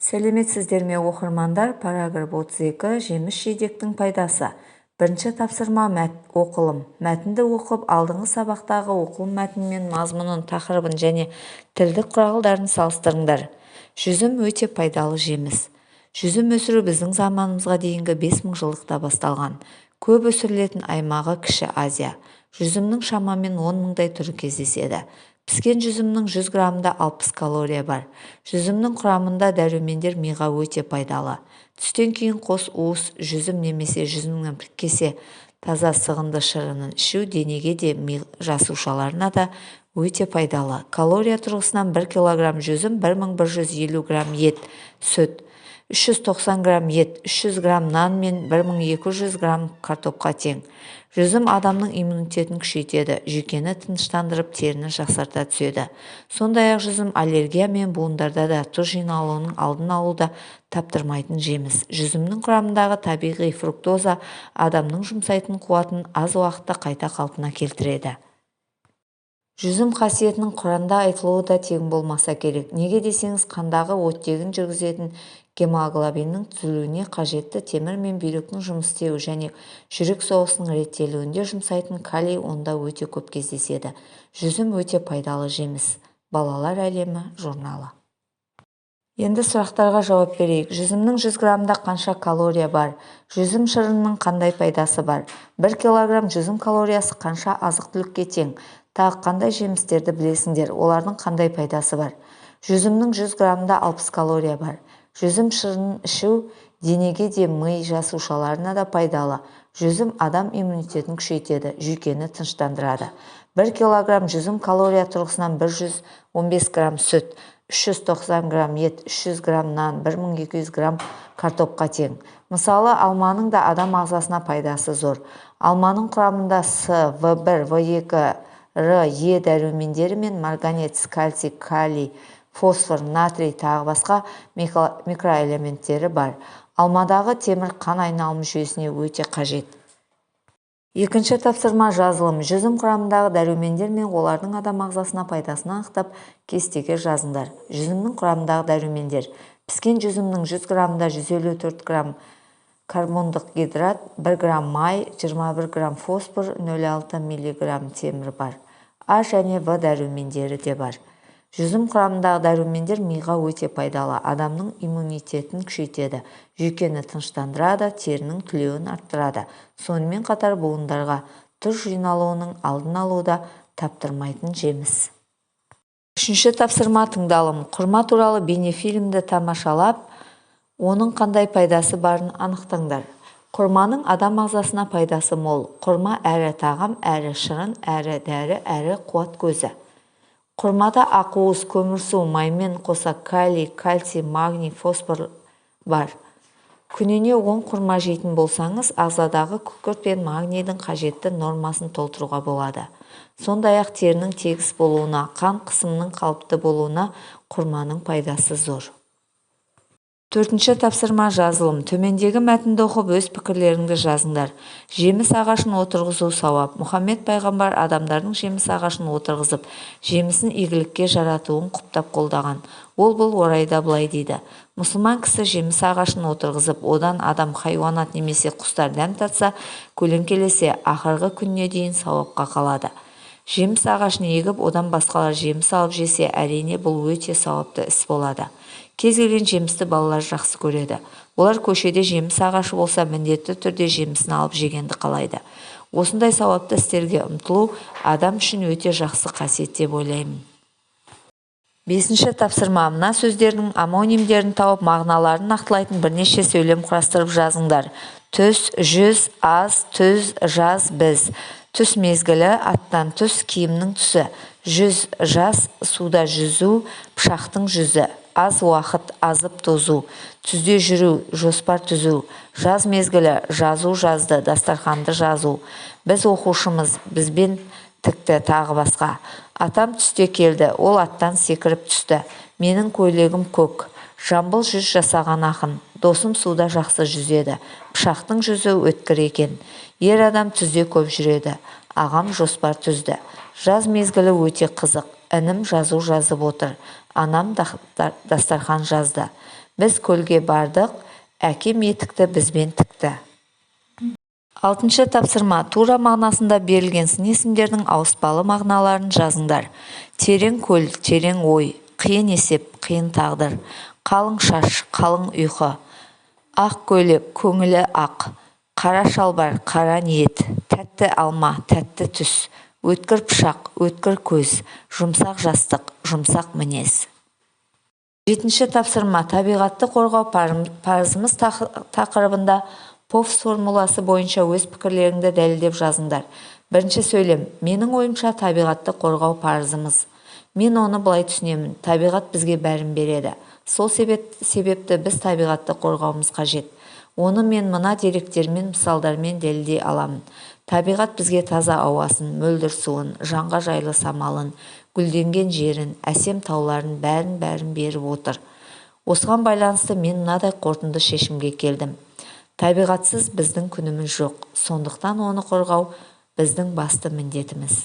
Сәлеметсіздер ме, оқырмандар! Параграф 32. Жеміс-жидектің пайдасы. Бірінші тапсырма: оқылым. Мәтінді оқып, алдыңғы сабақтағы оқылым мәтінімен мазмұнын, тақырыбын және тілдік құралдарын салыстырыңдар. Жүзім – өте пайдалы жеміс. Жүзім өсіру біздің заманымызға дейінгі 5 мыңжылдықта басталған. Көп өсірілетін аймағы – Кіші Азия. Жүзімнің шамамен 10 мыңдай түрі кездеседі. Піскен жүзімнің 100 граммында 60 калория бар. Жүзімнің құрамында дәрумендер миға өте пайдалы. Түстен кейін қос уыс жүзім немесе жүзімнің бір кесе таза сығынды шырынын ішу денеге де, ми жасушаларына да өте пайдалы. Калория тұрғысынан 1 килограмм жүзім 1150 грамм ет, сүт, 390 грамм ет, 300 грамм нан мен 1200 грамм картопқа тең. Жүзім адамның иммунитетін күшейтеді, жүйкені тыныштандырып, теріні жақсарта түседі. Сондай-ақ жүзім аллергия мен буындарда да тұз жиналуының алдын алуда таптырмайтын жеміс. Жүзімнің құрамындағы табиғи фруктоза адамның жұмсайтын қуатын аз уақытта қайта қалпына келтіреді. Жүзім қасиетінің Құранда айтылуы да тегін болмаса керек. Неге десеңіз, қандағы оттегін жүргізетін гемоглобиннің түзілуіне қажетті темір мен бүйректің жұмыс істеуі және жүрек соғысының реттелуінде жұмсайтын калий онда өте көп кездеседі. Жүзім – өте пайдалы жеміс. «Балалар әлемі» журналы. Енді сұрақтарға жауап берейік. Жүзімнің 100 граммында қанша калория бар? Жүзім шырынының қандай пайдасы бар? 1 килограмм жүзім калориясы қанша азық-түлікке тең? Тағы қандай жемістерді білесіңдер? Олардың қандай пайдасы бар? Жүзімнің 100 граммында 60 калория бар. Жүзім шырынын ішу денеге де, ми жасушаларына да пайдалы. Жүзім адам иммунитетін күшейтеді, жүйкені тыныштандырады. 1 килограмм жүзім калория тұрғысынан 115 грамм сүт, 390 грамм ет, 300 грамм нан, 1200 грамм картопқа тең. Мысалы, алманың да адам ағзасына пайдасы зор. Алманың құрамында С, В1, В2, Р, Е дәрумендері мен марганец, кальций, калий, фосфор, натрий, тағы басқа микроэлементтері бар. Алмадағы темір қан айналым жүйесіне өте қажет. Екінші тапсырма: жазылым. Жүзім құрамындағы дәрумендер мен олардың адам ағзасына пайдасын анықтап, кестеге жазыңдар. Жүзімнің құрамындағы дәрумендер. Піскен жүзімнің 100 граммында 154 грамм карбондық гидрат, 1 грамм май, 21 грамм фосфор, 0,6 миллиграмм темір бар. А және В дәрумендері де бар. Жүзім құрамындағы дәрумендер миға өте пайдалы, адамның иммунитетін күшейтеді, жүйкені тыныштандырады, терінің түлеуін арттырады. Сонымен қатар буындарға тұз жиналуының алдын алуда таптырмайтын жеміс. Үшінші тапсырма: тыңдалым. Құрма туралы бейнефильмді тамашалап, оның қандай пайдасы барын анықтаңдар. Құрманың адам ағзасына пайдасы мол. Құрма әрі тағам, әрі шырын, әрі дәрі, әрі қуат көзі. Құрмада ақуыз, көмірсу, маймен қоса калий, кальций, магний, фосфор бар. Күніне 10 құрма жейтін болсаңыз, ағзадағы күкірт пен магнийдің қажетті нормасын толтыруға болады. Сондай-ақ терінің тегіс болуына, қан қысымының қалыпты болуына құрманың пайдасы зор. Төртінші тапсырма: жазылым. Төмендегі мәтінді оқып, өз пікірлеріңді жазыңдар. Жеміс ағашын отырғызу сауап. Мұхаммед пайғамбар адамдардың жеміс ағашын отырғызып, жемісін игілікке жаратуын құптап қолдаған. Ол бұл орайда былай дейді: «Мұсылман кісі жеміс ағашын отырғызып, одан адам, хайуанат немесе құстар дәм татса, көлеңкелесе, ақырғы күніне дейін сауапқа қалады. Жеміс ағашын егіп, одан басқалар жеміс алып жесе, әрине, бұл өте сауапты іс болады». Кез келген жемісті балалар жақсы көреді. Олар көшеде жеміс ағашы болса, міндетті түрде жемісін алып жегенді қалайды. Осындай сауапты істерге ұмтылу адам үшін өте жақсы қасиет деп ойлаймын. Бесінші тапсырма: мына сөздердің омонимдерін тауып, мағыналарын нақтылайтын бірнеше сөйлем құрастырып жазыңдар. Түс, жүз, аз, түз, жаз, біз. Түс мезгілі, аттан түс, киімнің түсі. Жүз жас, суда жүзу, пышақтың жүзі. Аз уақыт, азып тозу, түзде жүру, жоспар түзу. Жаз мезгілі, жазу жазды, дастарханды жазу. Біз оқушымыз, бізбен тікті, тағы басқа. Атам түсте келді, ол аттан секіріп түсті. Менің көйлегім көк. Жамбыл жүз жасаған ақын. Досым суда жақсы жүзеді. Пышақтың жүзі өткір екен. Ер адам түзде көп жүреді. Ағам жоспар түзді. Жаз мезгілі өте қызық. Інім жазу жазып отыр. Анам дастархан жазды. Біз көлге бардық. Әкем етікті бізбен тікті. Алтыншы тапсырма. Тура мағынасында берілген сын есімдердің ауыспалы мағыналарын жазыңдар. Терең көл, терең ой, қиын есеп, қиын тағдыр, қалың шаш, қалың ұйқы, ақ көйлек, көңілі ақ, қара шалбар, қара ниет, тәтті алма, тәтті түс, өткір пышақ, өткір көз, жұмсақ жастық, жұмсақ мінез. Жетінші тапсырма. Табиғатты қорғау парызымыз тақырыбында ПОВС формуласы бойынша өз пікірлеріңді дәлелдеп жазыңдар. Бірінші сөйлем. Менің ойымша, табиғатты қорғау парызымыз. Мен оны былай түсінемін. Табиғат бізге бәрін береді. Сол себепті біз табиғатты қорғауымыз қажет. Оны мен мына деректермен, мысалдармен дәлелдей аламын. Табиғат бізге таза ауасын, мөлдір суын, жанға жайлы самалын, гүлденген жерін, әсем тауларын, бәрін-бәрін беріп отыр. Осыған байланысты мен мынадай қорытынды шешімге келдім. Табиғатсыз біздің күніміз жоқ. Сондықтан оны қорғау біздің басты міндетіміз.